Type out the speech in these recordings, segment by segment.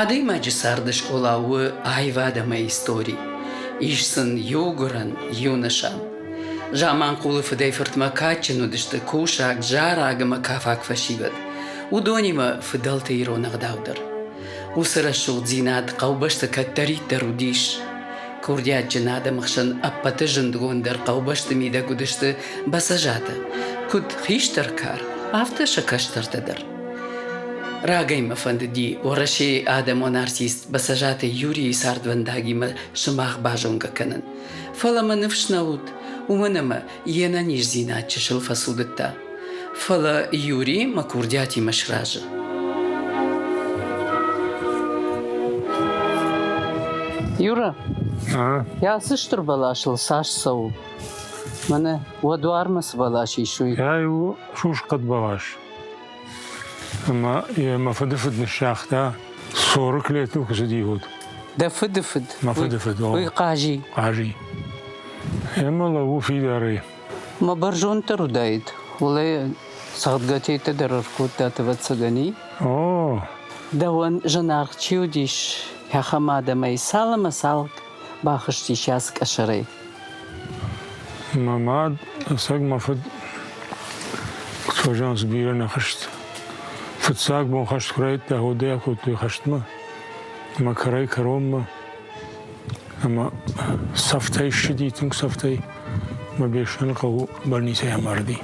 Адӕймаджы царды скъола у аивад ӕмӕ истори. Ис сын иугуырӕн, иу нысан. Заманхъулы фыдӕй-фыртмӕ кадджын уыдысты кусӕг, зарӕг ӕмӕ кафаг фӕсивӕд. Уыдонимӕ фыдӕлты ирон ӕгъдау дӕр. Уыцы рӕсугъддзинад хъӕубӕсты кӕддӕриддӕр уыдис. Курдиатджын адӕмы хсӕн ӕппӕты зындгонддӕр хъӕубӕсты мидӕг уыдысты Бӕцӕзатӕ, куыд хистӕр кар, афтӕ сӕ кӕстӕртӕ дӕр. Рагӕй мӕ фӕндыди Уӕрӕсейы адӕмон артист Бӕцӕзаты Юрийы цардвӕндагимӕ сымах базонгӕ кӕнын. Фӕлӕ мӕ ныфс нӕ уыд, уымӕн ӕмӕ йе нӕниздзинад чысыл фӕцудыдта. Фӕлӕ Юри мӕ курдиатимӕ сразы. Юра, ацы стыр бӕласыл цас цӕуы? Мӕнӕ уӕ дуармӕ цы бӕлас ис, уый. Ай у сусхъӕд бӕлас. Ӕмӕ йӕ мӕ фыдыфыд ныссагъта, 40 летыл куы цыди, уӕд. Дӕ фыдыфыд? Мӕ фыдыфыд, о. Уый Хъази? Хъази. Ӕмӕ лӕууы фидарӕй. Мӕ бӕрзонддӕр уыдаид, уӕлӕ цӕгъдгӕтӕ дӕр ӕркодтат, ӕвӕццӕгӕн, и? О! Дӕуӕн зынаргъ чи уыдис, ахӕм адӕмӕй цал ӕмӕ цал бахызтис ацы къӕсӕрӕй? Мӕ мад, ӕцӕг мӕ фыд Куыдфӕзанц бирӕ нӕ хызт. Фыццаг бон хӕст куы райдыдта, уӕд ӕй акодтой хӕстмӕ ӕмӕ кӕрӕй-кӕронмӕ ӕмӕ цӕфтӕй ссыди, тынг цӕфтӕй мӕ Беслӕныхъӕуы больницӕйы амарди.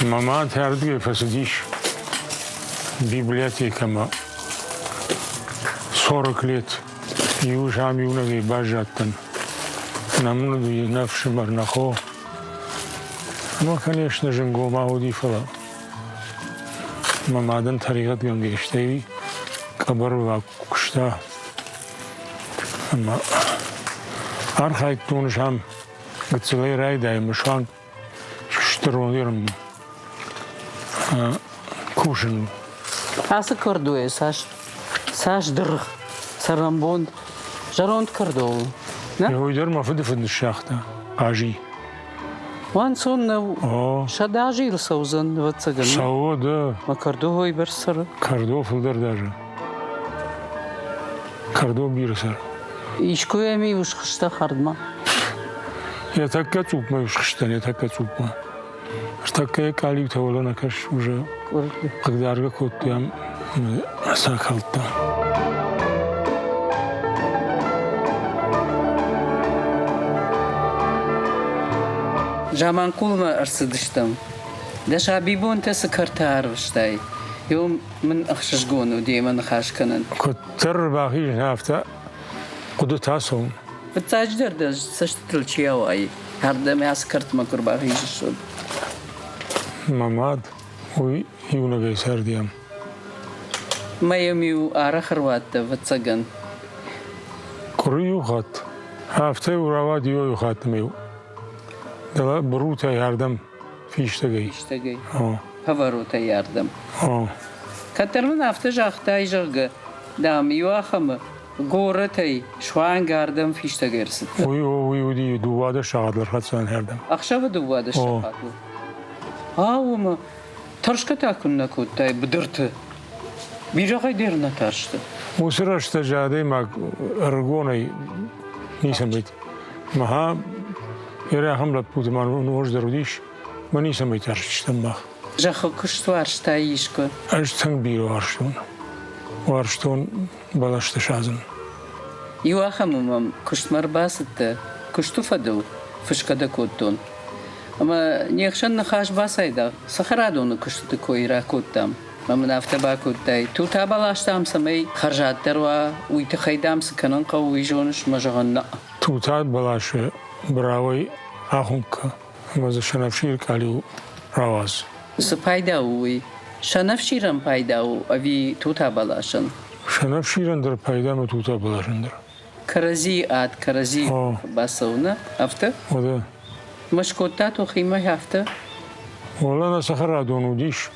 Мӕ мад ардыгӕй фӕцыдис библиотекӕмӕ 40 лет. Иу ам иунӕгӕй баззадтӕн. Нӕ мын уыди нӕ фсымӕр, нӕ хо. Ӕмӕ, конечно, зынгома уыди, фӕлӕ мӕ мадӕн тӕригъӕдгӕнгӕ стӕй къӕбӕрваг куыста. Ӕмӕ архайдтон ӕз ам гыццылӕй райдайын суанг стыр ерынмӕ кусын. Ацы кӕрдойӕ цас, цас дыргъ цӕрӕнбон зӕронд кӕрдо у? Нӕ? Уый дӕр мӕ фыдыфыд ныссагъта, Хъази. Уанцон нӕу. 100 азы йыл цӕудзӕн, ӕвӕццӕгӕн. Цӕуы, да. Мӕ кӕрдо уыйбӕрц цӕры. Кӕрдо фылдӕр даже. Кӕрдо бирӕ цӕры. Искуы йӕм-иу схызтӕ хӕрдмӕ? Йӕ тӕккӕ цъупмӕ-иу схызтӕн, йӕ тӕккӕ цъупмӕ. Ӕртӕккӕ йӕ къалиутӕ уӕлӕ нӕ кӕс уже хъыгдаргӕ кодтой ам сӕ калдта. Заманхъулмӕ ӕрцыдыстӕм. Дӕ сабибонтӕ цы кӕрты арвыстай, уым мын ӕхсызгон у демӕ ныхас кӕнын. Куыддӕр ӕрбахизын, афтӕ хъуыдытӕ цӕуын. Фыццаджыдӕр дӕ цӕстытыл чи ауайы, ардӕм ацы кӕртмӕ куы рбахизыс, уӕд? Мӕ мад, уый иунӕгӕй царди ам. Мӕ йӕм-иу арӕх ӕруадтӕ, ӕвӕццӕгӕн. Къуыри иу хатт. Афтӕ-иу рауад иу хатт ӕмӕ-иу дӕлӕ бырутӕй ардӕм фистӕгӕй. Фистӕгӕй. Поворотӕй ардӕм. Кӕддӕр мын афтӕ загътай, зӕгъгӕ, дам, иу ахӕмы горӕтӕй суанг ардӕм фистӕгӕй ӕрцыдтӕн. Уый, уый уыди 12 сахатыл ӕрхӕццӕ ардӕм. Ӕхсӕвы 12 сахатыл? Ау, ӕмӕ тӕрсгӕ та куыннӕ кодтай быдырты? Бирӕгъӕй дӕр нӕ тарсты. Уыцы рӕстӕджы адӕймаг ӕрыгонӕй ницӕмӕй. Махӕ бирӕ ахӕм лӕппуты ма ноджыдӕр уыдис, мӕ ницӕмӕй тарстыстӕм мах. Зӕххы куыст уарзтай искуы? Ӕз тынг бирӕ уарзтон. Уарзтон бӕлӕсты садзын. Иу ахӕмы мӕм куыстмӕ ӕрбацыдтӕ, куысты фӕдыл фысгӕ дӕ кодтон. Ӕмӕ не хсӕн ныхас бацайдагъ, цӕхӕрадоны куыстыты кой ракодтам. Ӕмӕ мын афтӕ бакодтай, тута бӕлас, дам, цӕмӕй хӕрзаддӕр уа, уый тыххӕй, дам, цы кӕнын хъӕуы, уый зоныс, мӕ зӕгъын, нӕ. Тута бӕласы бырауӕй ахуынкъ ӕмӕ дзы сӕнӕфсир къалиу рауадз. Цы пайда у уый? Сӕнӕфсирӕн пайда у ӕви тута бӕласӕн? Сӕнӕфсирӕн дӕр пайда ӕмӕ тута бӕласӕн дӕр. Кӕрӕдзийы ад кӕрӕдзи бацӕуы, афтӕ? Уӕдӕ. Мӕ скодта тохимӕ афтӕ? Уӕлӕ нӕ цӕхӕрадон уыдис.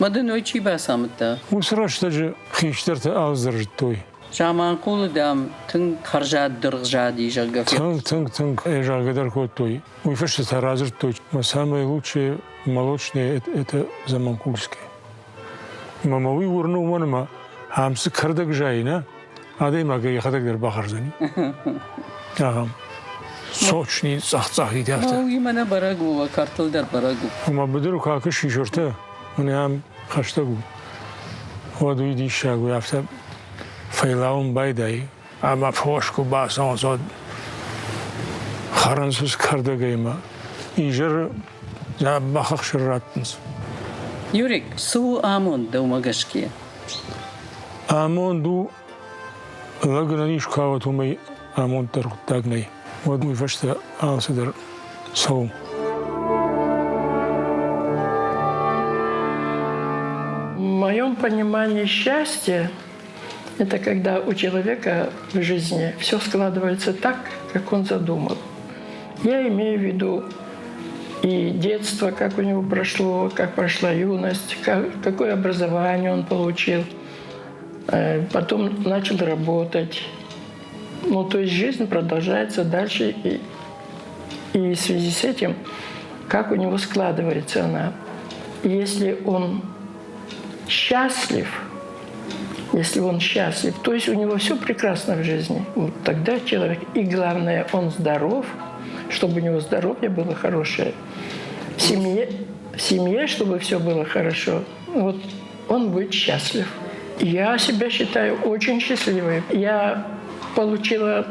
Мӕ дын уый чи бацамыдта? Уыцы рӕстӕджы хистӕртӕ алцыдӕр зыдтой. Заманхъулы, дам, тынг хӕрзад дыргъ зади, зӕгъгӕ. Тынг, тынг, тынг ӕй зӕгъгӕ дӕр кодтой. Уый фӕстӕ та радзырдтой, мӕ самое лучшее. Молочные это Заманкульские. Ӕмӕ мӕ уый уырны уымӕн ӕмӕ ам цы кӕрдӕг зайы, нӕ, адӕймаг ӕй йӕхӕдӕг дӕр бахӕрдзӕни. Ахӕм сочный цъах-цъахид афтӕ. Уый мӕнӕ бӕрӕг у, уӕ кӕртыл дӕр бӕрӕг у. Ӕмӕ быдыры куы акӕсис ӕртӕ, мӕнӕ ам хӕстӕг у, уӕд уый диссаг у, афтӕ фӕйлауын байдайы. Ӕмӕ фос куы бацӕуынц, уӕд хӕрынц уыцы кӕрдӕгӕй ӕмӕ изӕры дзӕбӕх ӕхсыр раттынц. Юрик, цы у амонд дӕумӕ гӕсгӕ? Амонд у, лӕг ӕнӕниз куы уа, уымӕй амонддӕр хъуыддаг нӕй. Уӕд уый фӕстӕ алцыдӕр цӕуы. В моем понимании счастье – это когда у человека в жизни все складывается так, как он задумал. Я имею в виду и детство, как у него прошло, как прошла юность, какое образование он получил. Потом начал работать. Ну, то есть жизнь продолжается дальше, и в связи с этим, как у него складывается она. Если он счастлив, если он счастлив, то есть у него все прекрасно в жизни, вот тогда человек, и главное, он здоров, чтобы у него здоровье было хорошее, в семье, чтобы все было хорошо, вот он будет счастлив. Я себя считаю очень счастливой. Я получила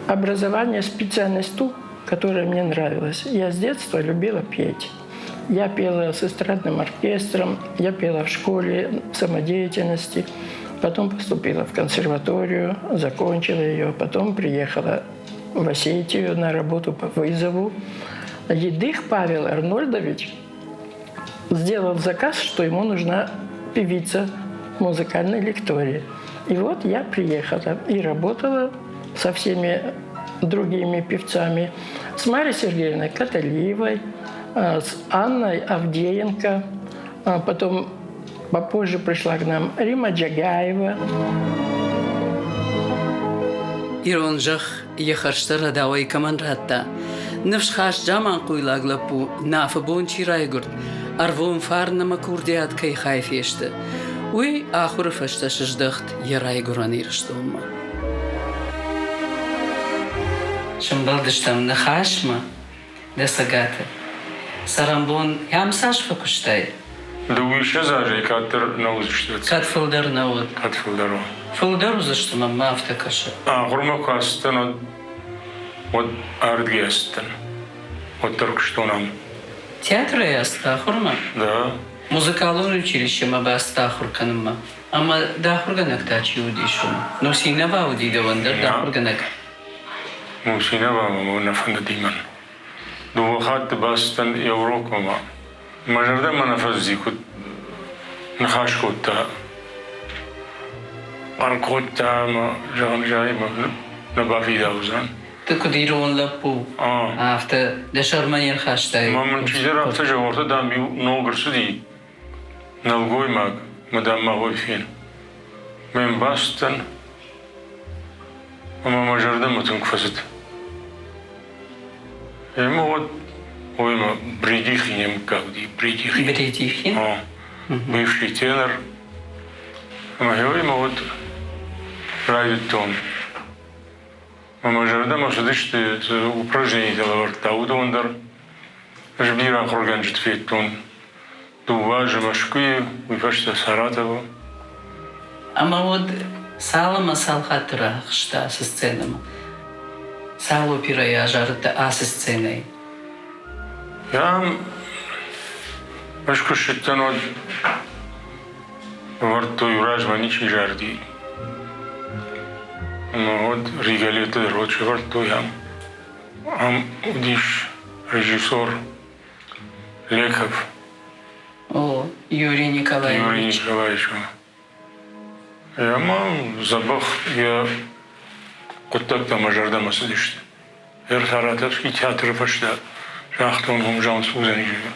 образование, специальность ту, которая мне нравилась. Я с детства любила петь. Я пела с эстрадным оркестром, я пела в школе, в самодеятельности. Потом поступила в консерваторию, закончила ее. Потом приехала в Осетию на работу по вызову. Едых Павел Арнольдович сделал заказ, что ему нужна певица музыкальной лектории. И вот я приехала и работала со всеми другими певцами. С Марьей Сергеевной Каталиевой, с Анной Авдеенко. А потом попозже пришла к нам Рима Джагаева. Ирон зӕхх йӕ хӕрзтӕ рӕдауӕй кӕмӕн радта, ныфсхаст заманхъуйлаг лӕппу Нафы бон чи райгуырд, ӕрвон фарн ӕмӕ курдиат кӕй хай фесты, уый ахуыры фӕстӕ сыздӕхт йӕ райгуырӕн Ирыстонмӕ. Сӕмбӕлдыстӕм ныхасмӕ дӕ цӕгаты. Цӕрӕнбон ӕм цас фӕкуыстай? Дыууиссӕдз азӕй кӕддӕр нӕ уыдзысты. Кӕд фылдӕр нӕ уыд? Кӕд фылдӕр у. Фылдӕр уыдзысты, мӕнмӕ афтӕ кӕсы. Ахуырмӕ куы ацыдтӕн, уӕд ардыгӕй ацыдтӕн. Уӕддӕр куыстон ам. Театрӕй ацыдтӕ ахуырмӕ? Да. Музыкалон училищемӕ бацыдтӕ ахуыр кӕнынмӕ. Ӕмӕ дӕ ахуыргӕнӕг та чи уыдис уым? Нусинова уыди дӕуӕн дӕр дӕ ахуыргӕнӕг? Нусинова мӕ нӕ фӕндыди мӕн. Дыууӕ хатты бацыдтӕн йӕ урокмӕ. Мӕ зӕрдӕмӕ нӕ фӕцыди, куыд ныхас кодта. Хъӕр кодта ӕмӕ, зӕгъын, зӕгъимӕ нӕ бафидаудзӕн. Ты куыд ирон лӕппу, афтӕ дӕ сӕрмӕ не рхастай? Мӕ мын чидӕр афтӕ зӕгъы, дам, иу ног ӕрцыди нӕлгоймаг, мӕ дам, ма хой фен. Ме мбацыдтӕн ӕмӕ мӕ зӕрдӕмӕ тынг фӕцыд. Ӕмӕ уӕд уыимӕ Бредихин йе мыггаг уыди, Бредихин. Бредихин? Бывший тенор. Ӕмӕ уыимӕ уӕд райдыдтон. Ӕмӕ зӕрдӕмӕ цыдысты, цы упражненитӕ лӕвӕрдта, уыдон дӕр. Ӕз бирӕ ахуыргӕнджыты федтон. Дыууӕ азы Мӕскуыйы, уый фӕстӕ Саратовы. Ӕмӕ уӕд цал ӕмӕ цал хатты рахызтӕ ацы сценӕмӕ? Цал оперӕйы азарыдтӕ ацы сценӕйы? Ам ӕз куы ссыдтӕн, уӕд ӕвӕрдтой размӕ ничи зарыди. Ӕмӕ уӕд Риголеты дӕр уӕд сӕвӕрдтой ам. Ам уыдис режиссер Леков. О, Юрий Николаевич. Юрий Николаевич. Ӕмӕ дзӕбӕх йӕ хъуыддӕгтӕ мӕ зӕрдӕмӕ цыдысты. Саратовский театры фӕстӕ загътон, уым зӕгъын суыдзӕни, зӕгъгӕ.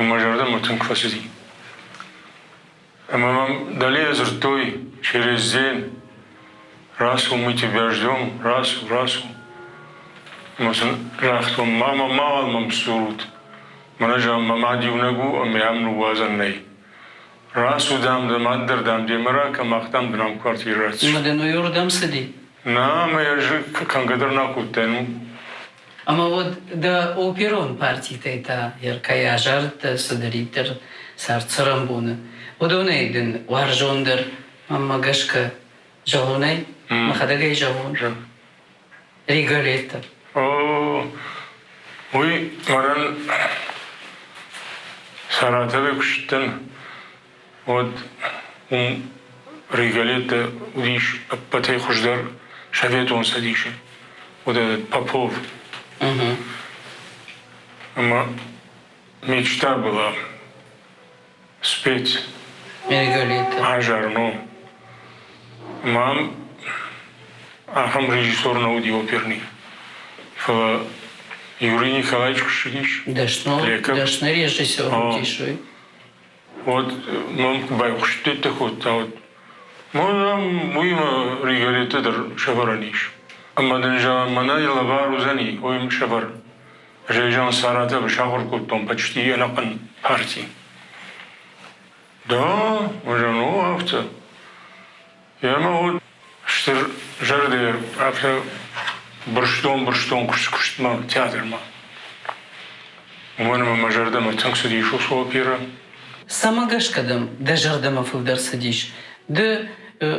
Мӕ зӕрдӕмӕ тынг фӕцыди. Ӕмӕ мӕм дӕлейӕ дзырдтой через день рацу, мы тебя ждем, рацу, рацу. Ӕмӕ сын загътон, мама, мауал мӕм сдзурут. Мӕнӕ, зӕгъ, мӕ мад иунӕг у ӕмӕ йӕм ныууадзӕн нӕй. Рацу, дам, дӕ мад дӕр, дам, демӕ ракӕ, мах, дам, дын ам квартирӕ ратдзыстӕм. Ӕмӕ дын уыйырдӕм цыди? Нӕ, ӕмӕ йӕ ӕз кӕнгӕ дӕр нӕ кодтаин. Ӕмӕ уӕд дӕ оперон партитӕй та кӕй азарыдтӕ цыдӕриддӕр цард-цӕрӕнбоны, уыдонӕй дын уарзондӕр, мӕнмӕ гӕсгӕ, зӕгъон ӕй, мӕхӕдӕг ӕй зӕгъон? Риголетто. О, уый мӕнӕн Саратовы куы ссыдтӕн, уӕд уым Риголетто уыдис ӕппӕтӕй хуыздӕр Советон Цӕдисы. Вот этот Попов. Ӕмӕ мечта была спеть азарно. Мам ахӕм режиссер нӕ уыди оперный. Фӕлӕ Юрий Николаевич куы ссыдис, Дӕсны режиссер уыдис уый. Вот мӕм куы байхъуыстытӕ кодта, вот мӕнӕ уыимӕ Риголетты дӕр сӕвӕрӕн ис. Ӕмӕ дын зӕгъӕм, мӕнӕ лӕвар уыдзӕни, уый сӕвӕр. Ӕз Саратовы сахуыр кодтон почти ӕнӕхъӕн парти. Да, уже ну афтӕ. Ӕмӕ вот стыр зӕрдӕ афтӕ бырстон-бырстон куыстмӕ, театрмӕ. Уымӕн ӕмӕ мӕ зӕрдӕмӕ тынг цыдис уыцы оперӕ. Цӕмӕ гӕсгӕ дӕм дӕ зӕрдӕмӕ фылдӕр цыдис? Ды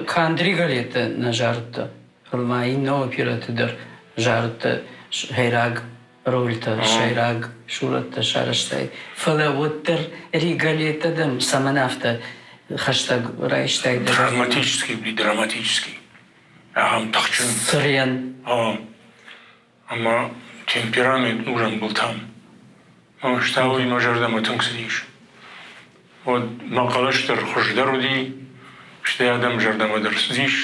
канд Риголетты нӕ зарыдтӕ, фӕлӕ ма иннӕ оперӕты дӕр зарыдтӕ сӕйраг рольтӕ, сӕйраг сурӕттӕ сарӕзтай. Фӕлӕ уӕддӕр Риголетта дӕм цӕмӕн афтӕ хӕстӕг райстай? Драматический, драматический. Ахӕм тыхджын. Цырен. Ӕмӕ темперамент нужен был там. Стауи мӕ зӕрдӕмӕ тынг цыдис. Уӕд мӕ хъӕлӕс дӕр хуыздӕр уыди, стӕй адӕм зӕрдӕмӕ дӕр цыдис.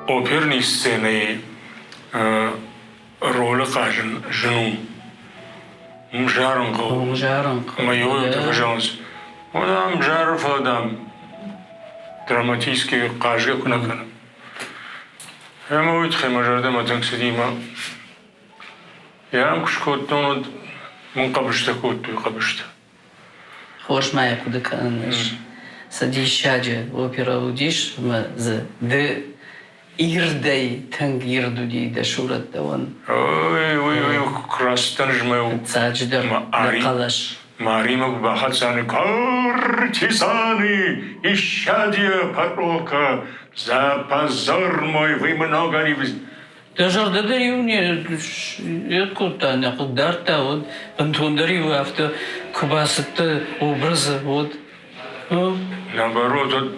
Оперный сценӕйы ролы хъазын зын у. Уым зарын хъӕуы. Уым зарын хъӕуы. Ӕмӕ иуӕй-иутӕ фӕзӕгъынц, о, дам, зары, фӕлӕ, дам, драматически хъазгӕ куы нӕ кӕны. Ӕмӕ уый тыххӕй мӕ зӕрдӕмӕ тынг цыди мӕ Йӕ ам куы скодтон, уӕд мын хъӕбыстӕ кодтой, хъӕбыстӕ. Хорз ма йӕ хъуыды кӕнын ӕз. Цы диссаджы оперӕ уыдис ӕмӕ дзы ды ирдӕй, тынг ирд уыди дӕ сурӕт дӕуӕн. Ой, ой, ой, растдӕр змӕ Фыццаджыдӕр дӕ хъӕлӕс. Маримӕ куы бахӕццӕ Кортизаны, исчадие порока, за позор мой вы много не Дӕ зӕрдӕ дӕр-иу не кодта, нӕ хъыгдардта, уӕд бынтондӕр-иу афтӕ куы бацыдтӕ образы, уӕд. Наоборот, вот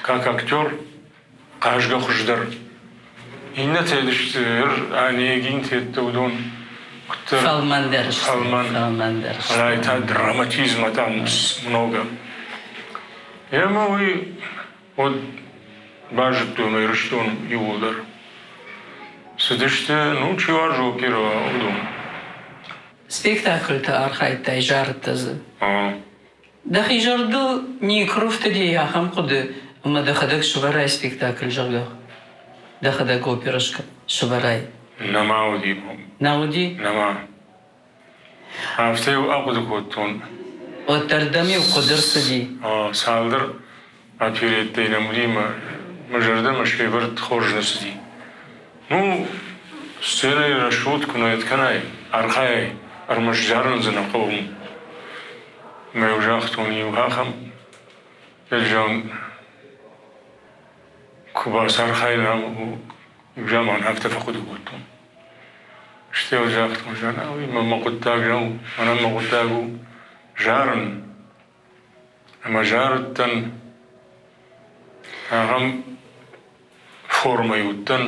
как актер хъазгӕ хуыздӕр. Иннӕтӕ сты Онегинтӕ уыдон куыддӕр фӕлмӕндӕр сты. Фӕлмӕн. Фӕлмӕндӕр сты. Фӕлӕ та драматизма там много. Ӕмӕ уый Уӕд базыдтон Ирыстон иууылдӕр. Цыдысты, ну, чи уарзы оперӕ, уыдон. Спектакльты архайдтай, зарыдтӕ дзы. Дӕхи зӕрдыл никуы рыфтыди ахӕм хъуыды, ӕмӕ дӕхӕдӕг сывӕрай спектакль, зӕгъгӕ? Дӕхӕдӕг оперӕ сывӕрай? Нӕма уыди. Нӕ уыди? Нӕма. Афтӕ-иу ахъуыды кодтон. Уӕддӕр дӕм-иу хъуыды рцыди? Цалдӕр опереттӕй нӕм уыди мӕ мӕ зӕрдӕмӕ се вӕрд хорз нӕ цыди. Ну, сценӕйы рӕсугъд куы нӕ кӕнай, архайай, ӕрмӕст зарын дзы нӕ хъӕуы. Мӕ-иу загътон иу ахӕм, зӕгъ, куы бацархайын ам, иу заман афтӕ фӕхъуыды кодтон. Стӕй загътон, зӕгъ, уый мӕ хъуыддаг нӕу, мӕнӕн мӕ хъуыддаг у зарын. Ӕмӕ зарыдтӕн ахӕм формӕйы уыдтӕн,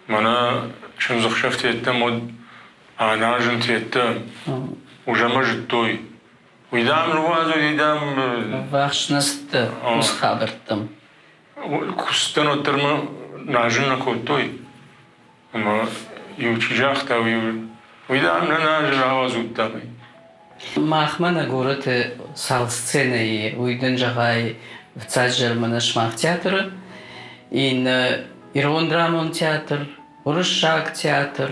мӕнӕ чындзӕхсӕвты йеддӕм уӕд аназынты йеддӕм уже мӕ зыдтой. Уый, дам, ныууадз, уый, дам... Ӕввахс нӕ цыдтӕ уыцы хабӕрттӕм. Куыстӕн уӕддӕр мӕ назын нӕ кодтой. Ӕмӕ иу чи загъта, уый, уый, дам, нӕ назы рауадзут, дам. Махмӕ нӕ горӕты цал сценӕйы, уый дын зӕгъай, фыццаджыдӕр мӕнӕ сымах театры, иннӕ ирон драмон театр, уырыссаг театр,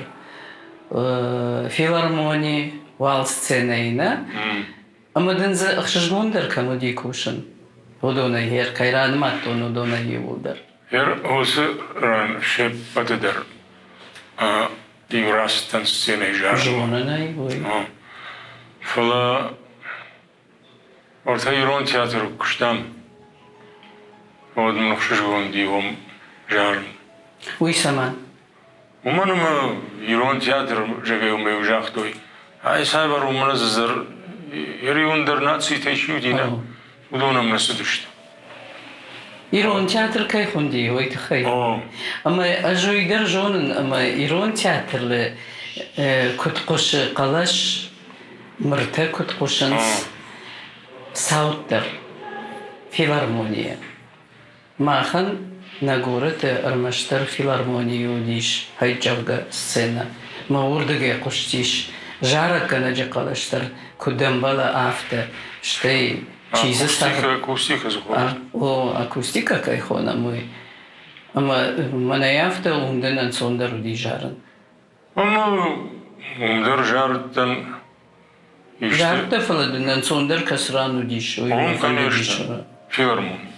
филармони, уал сценӕйы нӕ. Ӕмӕ дын дзы ӕхсызгондӕр кӕм уыди кусын? Уыдонӕй кӕй ранымадтон, уыдонӕй иууылдӕр. Уыцы ран се ппӕты дӕр иу рацыдтӕн сценӕйы зарын. Зонын ӕй, уый. Фӕлӕ уӕртӕ ирон театры куыстам, уӕд мын ӕхсызгон уыди уым зарын. Уый цӕмӕн? Уымӕн ӕмӕ ирон театр, зӕгъгӕ, уымӕй загътой, ай цавӕр у, мӕнӕ дзы ӕриуындӕр нацитӕй чи уыди, нӕ, уыдон ӕм нӕ цыдысты. Ирон театр кӕй хуынди, уый тыххӕй. Ӕмӕ ӕз уый дӕр зонын, ӕмӕ ирон театры куыд хъуысы хъӕлӕс, мыртӕ куыд хъуысынц, цауддӕр филармонийӕ. Махӕн нӕ горӕты ӕрмӕстдӕр филармонийы уыдис хайджаггӕ сценӕ. Мӕ уырдыгӕй хъуыстис зарӕггӕнӕджы хъӕлӕс дӕр, куыд ӕмбӕлы, афтӕ. Стӕй чи дзы Акустикӕ дзы хоныс? О, акустикӕ кӕй хонӕм, уый. Ӕмӕ мӕнӕй афтӕ уым дын ӕнцондӕр уыди зарын. Ӕмӕ уым дӕр зарыдтӕн. Зардтӕ, фӕлӕ дын ӕнцондӕр кӕцы ран уыдис, уый Уым, конечно, филармони.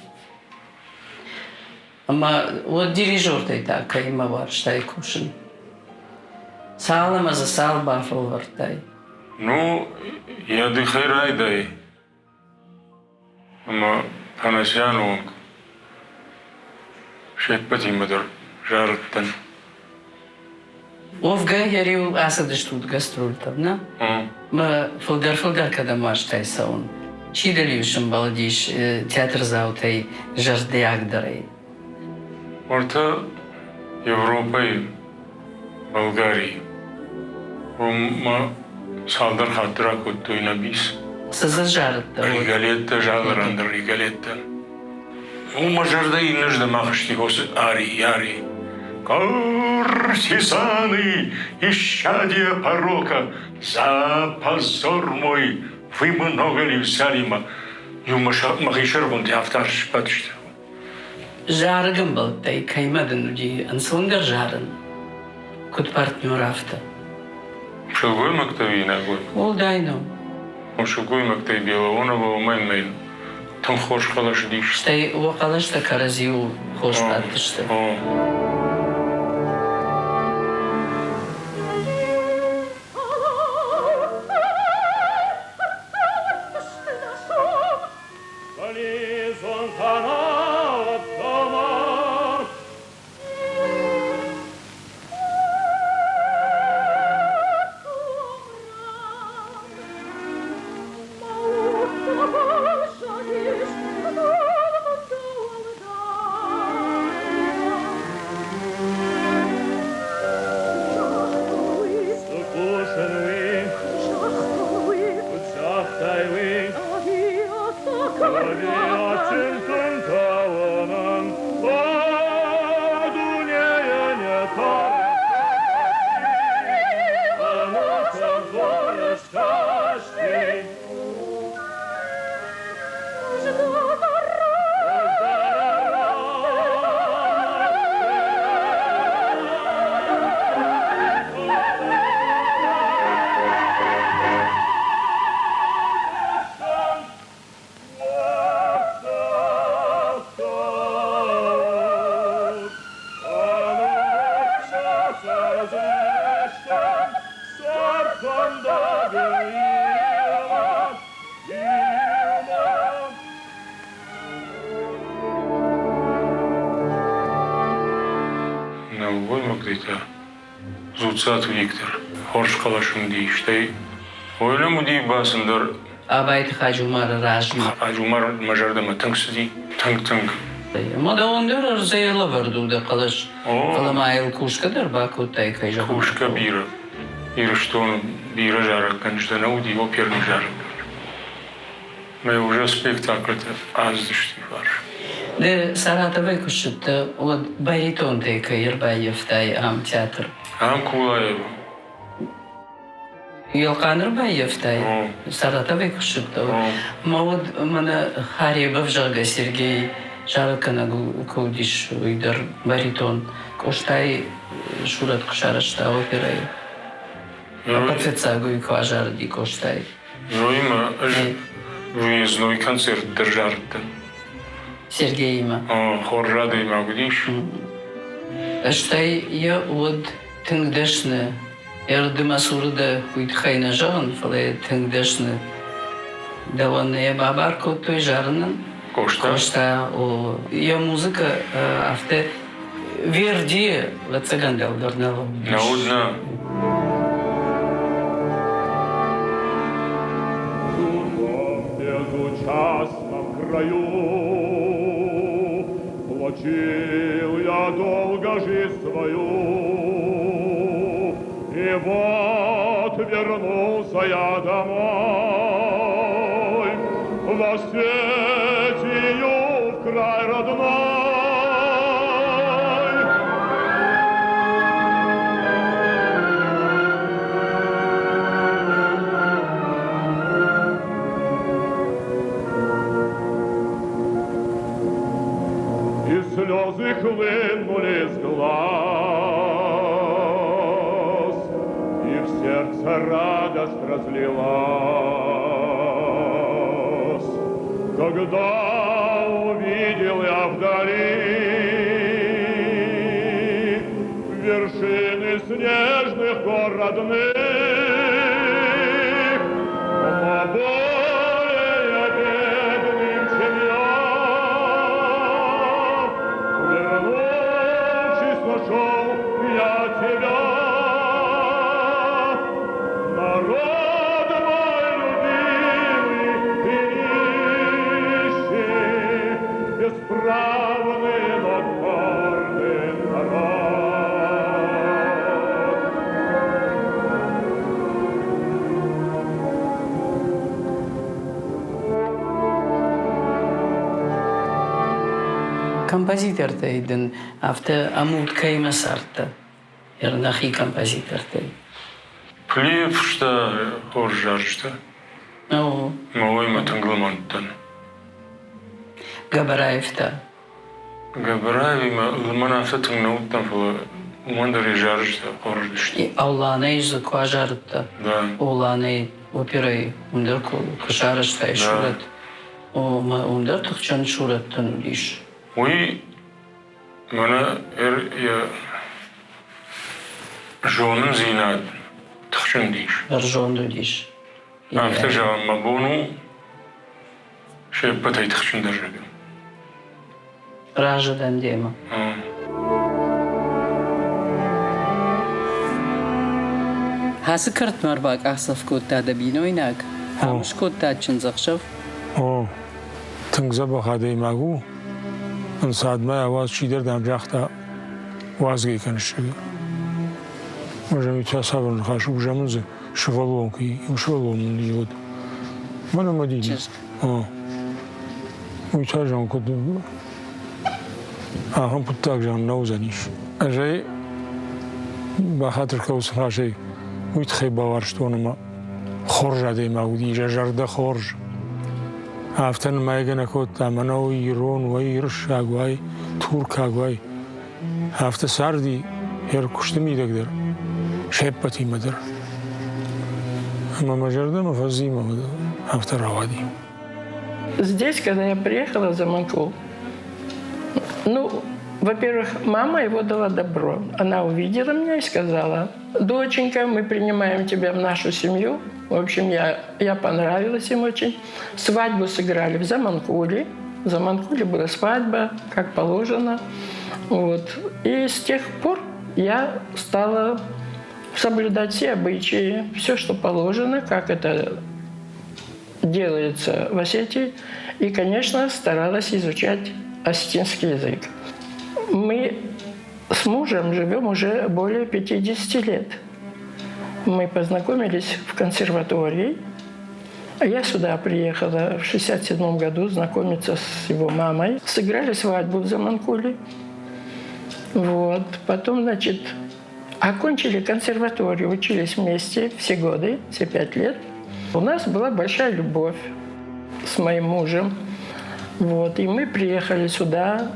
Ӕмӕ уӕд дирижертӕй та кӕимӕ уарзтай кусын? Цал ӕмӕ дзы цал бафӕлвӕрдтай? Ну, йӕ дыхӕй райдай ӕмӕ Панасяны онг се ппӕтимӕ дӕр зарыдтӕн. Уӕвгӕ йӕ риу ацыдыстут гастрольтӕм, нӕ? Мӕ фылдӕр-фылдӕр кӕдӕм уарзтай цӕуын? Чи дыл-иу сӕмбӕлдис театрдзаутӕй зӕрдиагдӕрӕй? Уӕртӕ Европӕйы, Болгарийы. Уым ма цалдӕр хатты ракодтой нӕ бис. Цы дзы зарыдта? Риголеттӕ, залыран дӕр риголеттӕ. Уым мӕ зӕрдӕ иннӕрдӕм ахызти хосы ари, ари. Куртизаны, исчадие порока, за позор мой вы много ли взяли ма? Иу мӕхи сӕргонд афтӕ сбадысты. Зарӕг ӕмбӕлттӕй кӕимӕ дын уыди ӕнцондӕр зарын? Куыд партнер, афтӕ. Сылгоймӕгтӕ ӕви нӕлгоймӕгтӕ? Уӕлдай нӕу. Сылгоймӕгтӕй Белоонова уымӕн мӕ тынг хорз хъӕлӕс уыдис. Стӕй уӕ хъӕлӕстӕ кӕрӕдзиуыл хорз бадтысты. Нӕлгоймӕгтӕй та Дзуццаты Виктор хорз хъӕлӕс уыди, стӕй Ойлӕм уыди бацындӕр. Абайты Хаджумары размӕ. Хаджумар мӕ зӕрдӕмӕ тынг цыди, тынг-тынг. Ӕмӕ дӕуӕн дӕр ӕрдзӕй лӕвӕрд у дӕ хъӕлӕс, фӕлӕ ма йыл кусгӕ дӕр бакодтай, кӕй зӕгъын. Кусгӕ бирӕ. Ирыстоны бирӕ зарӕггӕнджытӕ нӕ уыди, оперный зарӕггӕнджытӕ. Мӕ уже спектакльтӕ аздысты фарс. Ды Саратовӕй куы ссыдтӕ, уӕд баритонтӕй кӕй ӕрбаййӕфтай ам театр? Ам Кулаева. Елхъан ӕрбаййӕфтай? Саратовӕй куы ссыдтӕ, мӕ уӕд мӕнӕ Харебов, зӕгъгӕ, Сергей зарӕггӕнӕг куы уыдис, уый дӕр баритон. Къостайы сурӕт куы сарӕзта оперӕйы. Ӕппӕтфыццаг уый куы азарыди Къостайы. Зоимӕ ӕз выездной концерт дӕр зарыдтӕн. Сергеимӕ. Хорз адӕймаг уыдис. Стӕй йӕ уӕд тынг дӕсны. Ӕрдымӕ цуры дӕ уый тыххӕй нӕ зӕгъын, фӕлӕ йӕ тынг дӕсны. Дӕуӕн йӕ бабар кодтой зарынӕн. Къоста? Къоста, о. Йӕ музыкӕ афтӕ Вердийы, ӕвӕццӕгӕн, дӕлдӕр нӕ уыдис. Нӕ уыд, нӕ. Безучастном краю Влачил я долго жизнь свою, И вот вернулся я домой, В Осетию, в край родной. И слезы хлынули с глаз, И в сердце радость разлилась, Когда увидел я вдали Вершины снежных гор родных, Но более бедным, чем я, Вернувшись, нашел я тебя. Народ мой любимый и нищий, Бесправный, но гордый народ. Композитортӕй дын афтӕ ӕмуд кӕимӕ цардтӕ? Нӕхи композитортӕй. Плиев фыста хорз зарджытӕ. Мӕ уыимӕ тынг лымӕн уыдтӕн. Габараев та? Габараевимӕ лымӕн афтӕ тынг нӕ уыдтӕн, фӕлӕ уымӕн дӕр йӕ зарджытӕ хорз уыдысты. Олланӕй дзы куы азарыдта. Да. Олланӕй оперӕйы уым дӕр куы сарӕзтай сурӕт. Уым дӕр тыхджын сурӕттӕн уыдис. Уый мӕнӕ йӕ зонындзинад тыхджын уыдис. Бӕрзонд уыдис. Афтӕ зӕгъӕм, мӕ бон у се ппӕтӕй тыхджындӕр зӕгъын. Разы дӕн демӕ. Ацы кӕртмӕ ӕрбакъахдзӕф кодта дӕ бинойнаг, ам скодта чындзӕхсӕв. О, тынг дзӕбӕх адӕймаг у. Ӕнцадмӕ ауадз, чидӕр дӕм загъта, уадзгӕ кӕныс. Ӕз та цавӕр ныхас у, зӕгъын дзы сывӕллон куы иу сывӕллон мын уыд. Мӕнӕ Мадинӕ. О. Уый та зӕгъын, куыд ахӕм хъуыддаг зӕгъын нӕ уыдзӕнис. Ӕз ӕй бахатыр кӕуы ныхасӕй уый тыххӕй бауарзтон ӕмӕ хорз адӕймаг уыди, йӕ зӕрдӕ хорз. Афтӕ нымайгӕ нӕ кодта, мӕнӕ уый ирон уай, ирыссаг уай, туркаг уай. Афтӕ царди йе ркуысты мидӕг дӕр, се ппӕтимӕ дӕр. Ӕмӕ мӕ зӕрдӕмӕ фӕзимӕ афтӕ рауади. Здесь, когда я приехала за Заманкул, ну, во-первых, мама его дала добро. Она увидела меня и сказала, доченька, мы принимаем тебя в нашу семью. В общем, я понравилась им очень. Свадьбу сыграли в Заманкуле. В Заманкуле была свадьба, как положено. Вот. И с тех пор Я стала соблюдать все обычаи, все, что положено, как это делается в Осетии. И, конечно, старалась изучать осетинский язык. Мы с мужем живем уже более 50 лет. Мы познакомились в консерватории. Я сюда приехала в 67 году знакомиться с его мамой. Сыграли свадьбу в Заманкуле. Вот. Потом, значит, окончили консерваторию, учились вместе все годы, все 5 лет. У нас была большая любовь с моим мужем. Вот. И мы приехали сюда.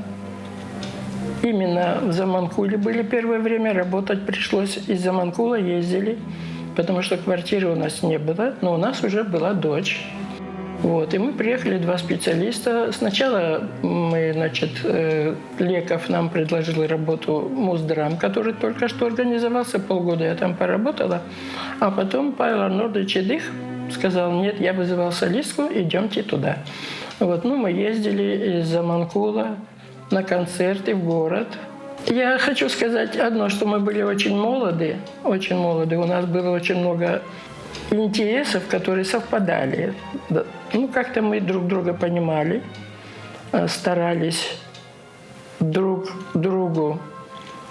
Именно в Заманкуле были первое время, работать пришлось. Из Заманкула ездили, потому что квартиры у нас не было, но у нас уже была дочь. Вот, и мы приехали, два специалиста. Сначала мы, значит, Леков нам предложил работу Муздрам, который только что организовался, полгода я там поработала. А потом Павел Арнольдович Едых сказал: «Нет, я вызывал солистку, идемте туда». Вот, ну, мы ездили из Заманкула на концерты в город. Я хочу сказать одно, что мы были очень молоды, очень молоды. У нас было очень много интересов, которые совпадали. Ну, как-то мы друг друга понимали, старались друг другу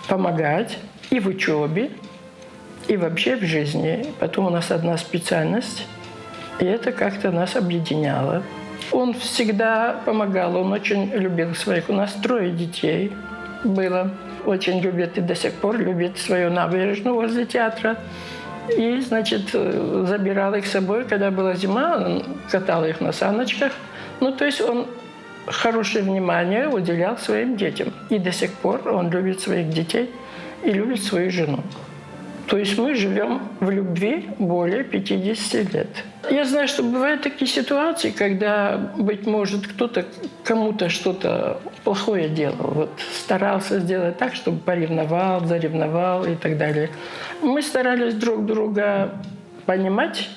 помогать и в учебе, и вообще в жизни. Потом у нас одна специальность, и это как-то нас объединяло. Он всегда помогал, он очень любил своих. У нас трое детей было. Очень любит и до сих пор любит свою набережную возле театра. И, значит, забирал их с собой, когда была зима, он катал их на саночках. Ну, то есть он хорошее внимание уделял своим детям. И до сих пор он любит своих детей и любит свою жену. То есть мы живем в любви более 50 лет. Я знаю, что бывают такие ситуации, когда, быть может, кто-то кому-то что-то плохое делал. Вот старался сделать так, чтобы поревновал, заревновал и так далее. Мы старались друг друга понимать,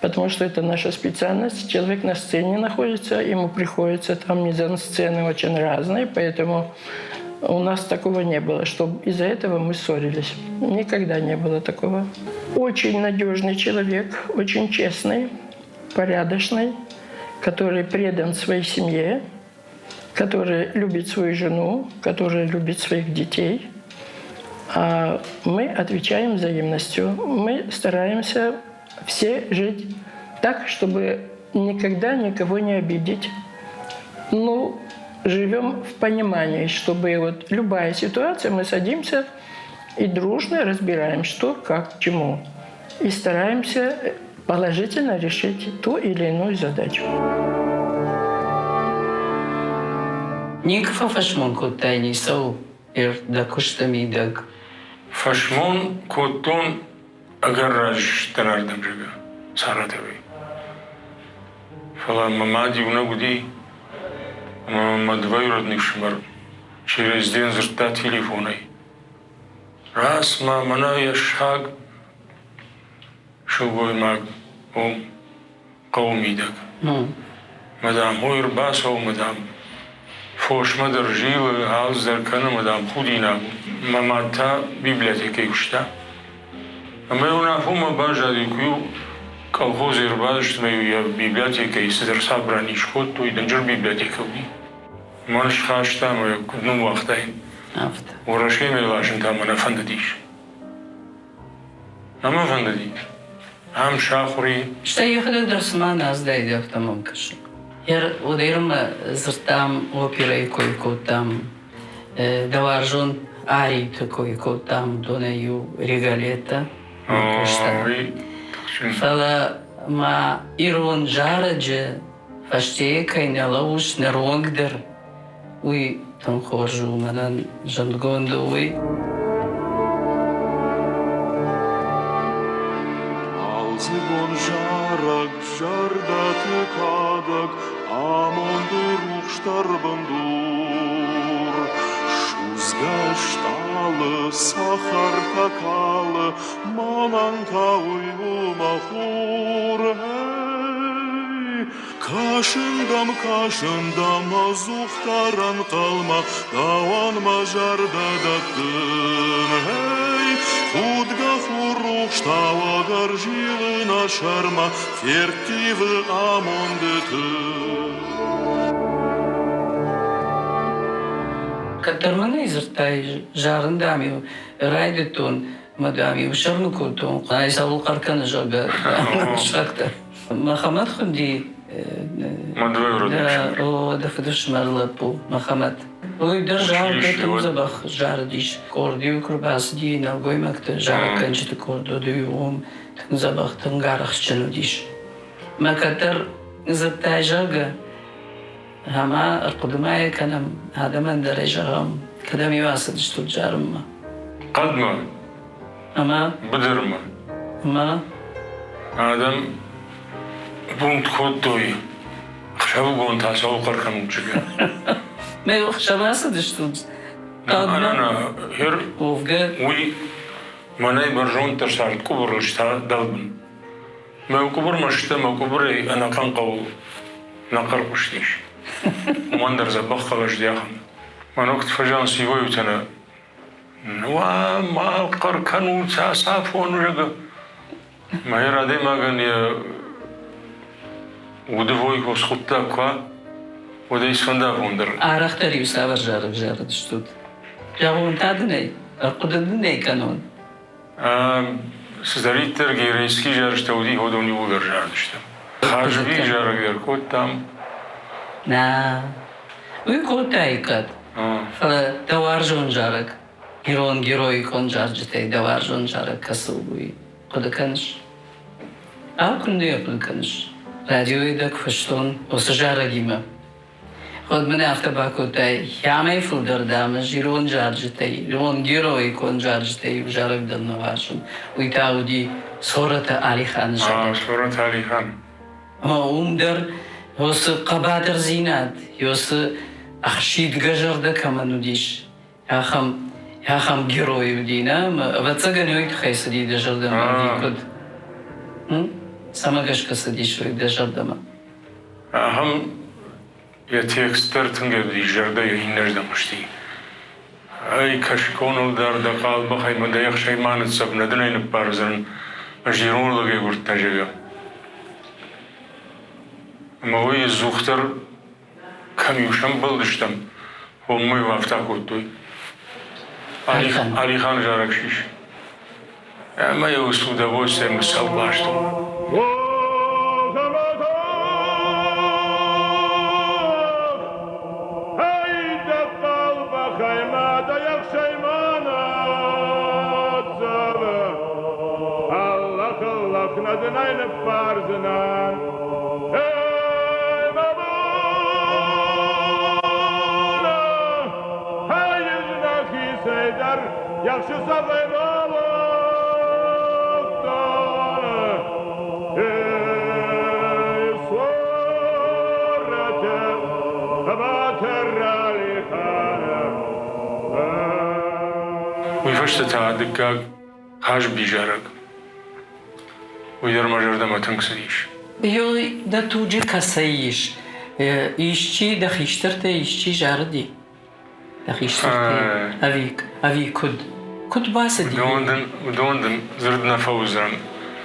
потому что это наша специальность. Человек на сцене находится, ему приходится там мизансцены очень разные, поэтому у нас такого не было, чтобы из-за этого мы ссорились. Никогда не было такого. Очень надежный человек, очень честный, порядочный, который предан своей семье, который любит свою жену, который любит своих детей. А мы отвечаем взаимностью. Мы стараемся все жить так, чтобы никогда никого не обидеть. Ну, живем в понимании, чтобы вот любая ситуация, мы садимся и дружно разбираем, что, как, к чему. И стараемся положительно решить ту или иную задачу. Никуы фӕфӕсмон кодтай ницӕуыл дӕ куысты мидӕг? Фӕсмон кодтон ӕгӕр раздӕр ардӕм, зӕгъгӕ, Саратовӕй. Фӕлӕ мӕ мад иунӕг уыди, ӕмӕ мӕ двоюродный ӕфсымӕр через день дзырдта телефонӕй. Раз ма мӕнӕ йӕ саг сылгоймаг уым хъӕуы мидӕг. Мӕ, дам, хой ӕрбацӕуы, мӕ, дам, фосмӕ дӕр зилы, алдз дӕр кӕны, мӕ, дам, худинаг у. Мӕ мад та библиотекӕйы куыста. Ӕмӕ уынаффӕмӕ баззади, куы-иу колхозы ӕрбадысты ӕмӕ-иу йӕ библиотекӕйы цыдӕр собрани скодтой, дынджыр библиотекӕ уыди. Мӕн схаста ӕмӕ йӕ куыд ныууагътаин. Афтӕ. Уӕрӕсемӕ ласын та мӕ нӕ фӕндыдис. Нӕ мӕ фӕндыди. Ам сахуыр и. Стӕй йӕхӕдӕг дӕр цыма нӕ аздаид, афтӕ мӕм кӕсы. Уӕдӕй дзырдтам, оперӕйы кой кодтам, дӕ уарзон ариты кой кодтам, уыдонӕй иу Риголетто куыста. Фӕлӕ ма ирон зарӕджы фӕстейы кӕй нӕ лӕууыс ныронг дӕр, уый тынг хорз у, мӕнӕн зындгонд у уый. Уалдзыгон зарӕг, зӕрдӕты кадӕг, амонды рухсдӕр бындур. Судзгӕ стъалы цӕхӕртӕ калы, мӕнӕн та уый у мӕ хур. Эй, Кӕсын дӕм, кӕсын дӕм ӕдзухдӕр ӕнхъӕлмӕ, Дӕуӕн мӕ зӕрдӕ дӕттын. Эй, худгӕ хур рухстауӕг ӕрзилы нӕ сӕрмӕ, Ферттивы амонды тын. Кӕддӕр мын ӕй дзырдтай, зарын, дам-иу райдыдтон, ӕмӕ, дам-иу сӕрмы кодтон, ай цӕуыл хъӕр кӕны, зӕгъгӕ, сӕгътӕ. Мӕхӕмӕт хуынди дӕ фыдыфсымӕр лӕппу Мӕхӕмӕт. Уый дӕр заргӕ тынг дзӕбӕх зарыдис. Къорд-иу куы рбацыди нӕлгоймӕгты зарӕггӕнджыты къорд, уӕд-иу уым тынг дзӕбӕх, тынг арӕхстджын уыдис. Мӕ кӕддӕр дзырдтай, зӕгъгӕ, ӕмӕ ӕрхъуыды ма йӕ кӕнӕм, адӕмӕн дӕр ӕй зӕгъӕм, кӕдӕм-иу ацыдыстут зарынмӕ? Хъӕдмӕ. Ӕмӕ? Быдырмӕ. Ӕмӕ? Адӕм бунт кодтой, ӕхсӕвыгон та цӕуыл хъӕр кӕнут, зӕгъгӕ. Мӕ ӕхсӕв ацыдыстут? Нӕ, нӕ, хер, уый мӕнӕй бӕрзонддӕр цард къуыбырыл та дӕлбын. Мӕ къуыбырмӕ сты, мӕ къуыбырӕй ӕнӕхъӕн хъӕуыл нӕ хъӕр хъуыстис. Уымӕн дӕр дзӕбӕх хъӕлӕсдӕхӕн. Мӕнокт фӕзиан сивойутӕ Уа, ма хъӕр кӕнут ацафон, зӕгъгӕ. Мӕ адӕймагӕн йӕ удывой куы схуыдта куы, уӕд ӕй сфӕндагон дӕр. Арӕхдӕр-иу цавӕр зарӕг зарыдыстут? Зӕгъон та дын ӕй, ӕрхъуыды дын ӕй кӕнон. Цыдӕриддӕр геройский зарджытӕ уыди, уыдон иууылдӕр зарыдыстӕм. Хазби зарӕг дӕр кодтам. Нӕ, уый кодтаиккат, фӕлӕ дӕ уарзон зарӕг, ирон героикон зарджытӕй дӕ уарзон зарӕг кӕцы у, уый хъуыды кӕныс? Ау, куыннӕ йӕ хъуыды кӕныс? Радиойы дӕ куы фыстон уыцы зарӕгимӕ, Уӕд мын афтӕ бакодтай, Хӕмӕй фылдӕр, дам, ӕз ирон зарджытӕй, ирон героикон зарджытӕй иу зарӕг дӕр нӕ уарзын. Уый та уыди Цорӕты Алиханы зарӕг. Цорӕты Алихан. Ӕмӕ уым дӕр уыцы хъӕбатырдзинад, уыцы ӕхсидгӕ зӕрдӕ кӕмӕн уыдис, ахӕм, ахӕм герой уыди, нӕ? Ӕмӕ, ӕвӕццӕгӕн, уый тыххӕй цыди дӕ зӕрдӕмӕ ӕви куыд? Цӕмӕ гӕсгӕ цыдис уый дӕ зӕрдӕмӕ? Ахӕм йӕ текст дӕр тынг ӕвдисы зӕрдӕйы иннӕрдӕм хызти. Ӕй, кӕсгоныл дӕр дӕ хъал бӕхӕй мӕ дӕ ехсӕй ма ныццӕв, нӕ дын ӕй ныббардзӕн, ӕз ирон лӕгӕй гуырдтӕ, зӕгъгӕ. Ӕмӕ уый ӕдзухдӕр кӕм-иу сӕмбӕлдыстӕм, уым-иу афтӕ кодтой. Алихан зарӕг сис. Ӕмӕ-иу с удовольствием сӕлвӕстон. Нӕ ныббардзынӕн. Уый фӕстӕ та дыккаг Хазби зарӕг. Уый дӕр мӕ зӕрдӕмӕ тынг цыдис. Ёй, дӕ туджы кӕцӕй ис? Исчи дӕ хистӕртӕй исчи зарыди? Дӕ хистӕртӕй ӕви, ӕви куыд? Куыд бацыди? Уыдон дын дзырд нӕ фӕуыдзӕн.